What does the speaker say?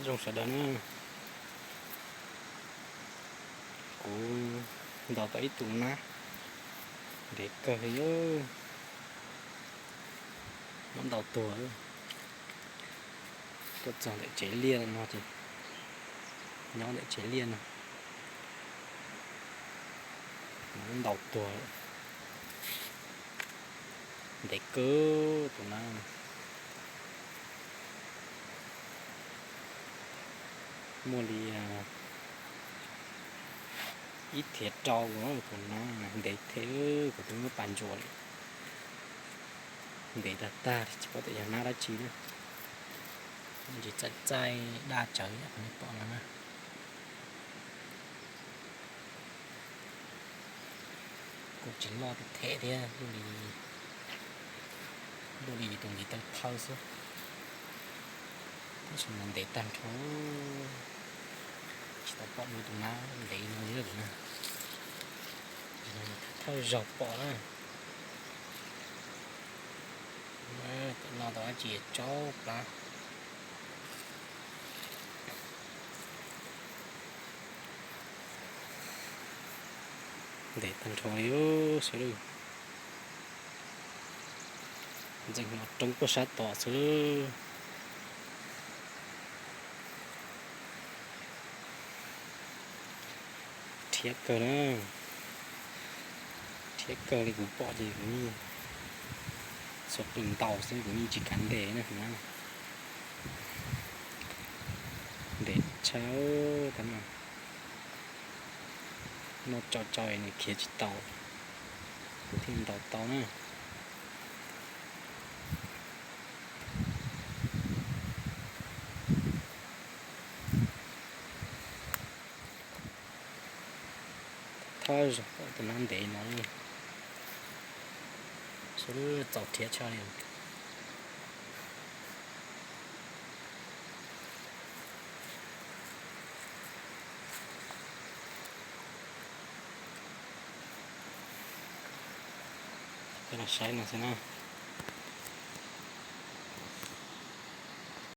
Zoo sawv daws na, kuv ntaus tau ib tug nab ntev kawg li, muab ntaus tuag. Tuaj txog ntawm tsev liaj no ces, nyob ntawm tsev liaj no, muab ntaus tuag. Ntev kawg tus nab. Muaj li ib thiav rau tus nab ntev thiab, kuv twb muab pas ntsuas li. Ntev tag tag li, tsis paub tias yog nab dab tsi na. Tsis txaij txaij daj tsawv yam nej pom no na. Kuj tsis loj them thiab, luaj li tus ntiv taw thawj xwb. Tab sis mas ntev tag nrho, tsis tau pom dua tus nab ntev no li na. Thawj zaug pom na. Tam no tau dab tsi tsaub plab. Ntev tag nrho li sawv daws. Ntxeev no roob puag sab tom xwb. Rhiab kawg na, rhiab kawg li kuv pom ces kuv yeej xuas qws ntaus xwb, kuv yeej tsis kav ntes na. Ntev tshaj tab no. Noj tsau tsau es nws khiav tsis tau, kuv thiaj ntaus tau na. Thawj zaug pom tus nab ntev no, sawv daws txaus rhiab tshaj li. Peb los saib no xwb na.